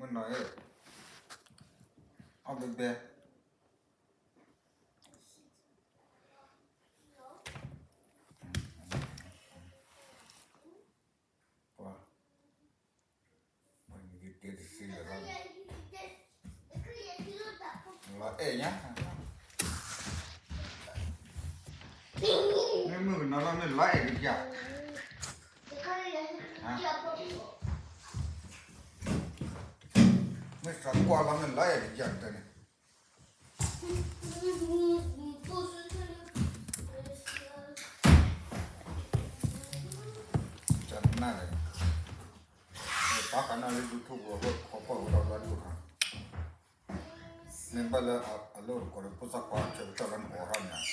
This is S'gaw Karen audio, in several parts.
နီၤ, အီၣ်ဘဲဘဲ, ပှၤ, ပှၤနကတဲတသ့လၢၤဘၣ်, လီၤအဲၣ်ညါ, မ့ၢ်မုၢ်ကနီၤလီၤမ့ၢ်လီၤအဲၣ်ကယၤ, မ့ၢ်သးကွၢ်လီၤမ့ၢ်လီၤအဲၣ်ကယၤတၢ်န့ၣ် တနၢ်န့ၣ်, ပာ်ဃာ်နၤလၢ YouTube အလီၢ်ခီဖီၣ်ဝဲဒၣ်လၢဒိၣ်ထီၣ်, မ့ၢ်ဘၣ်လၢအလီၢ်တကိးဒီး ဖိသၣ်ခွါဆၢကတီၢ်လၢနအိးထီၣ်န့ၣ်,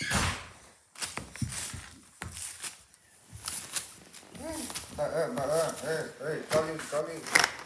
ဘၣ်အၢ ဘၣ်အၢ ဟဲ ဟဲ ကၠီလံ ကၠီလံ နီ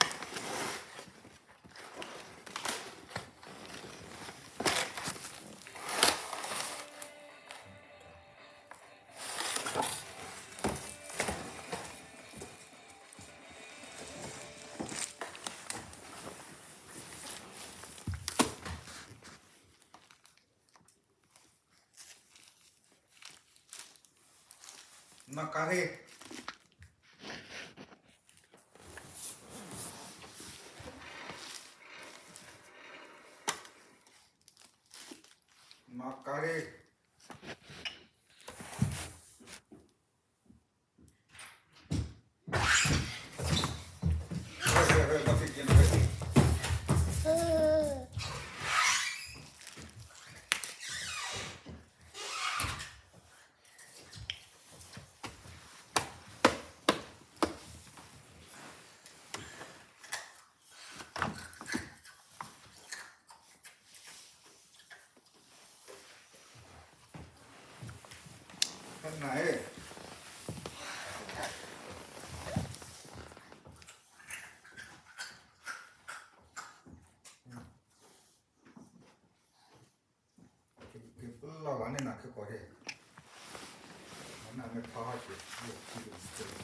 ၢ်ကါရ့ၣ်, နီၢ်ကါရ့ၣ်. က့ၤပလီၢ်ဂၤန့ၣ်နၤခဲကိးဒဲး, နမ့ၢ်ဖးဟီၣ်က့ၤ,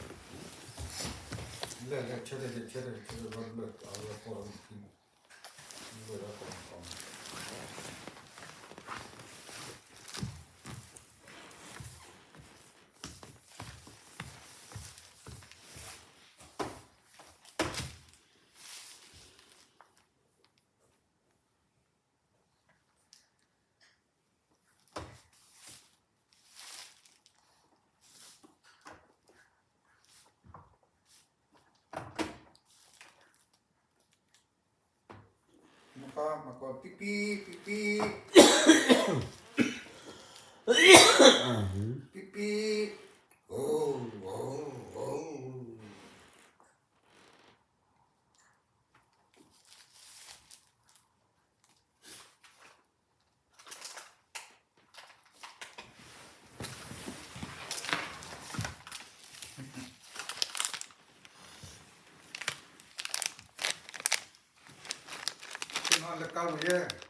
လၢလၢဆၢထၢၣ်ဆၢထၢၣ်ဆၢထၢၣ်လီၤလၢအဝဲကိး, လၢလၢကိးကိး. မကီ မကီ ပံပံ ပံပံ, ပံပံ, အိ, အိ, အိ. လၢကါဝံၤယဲ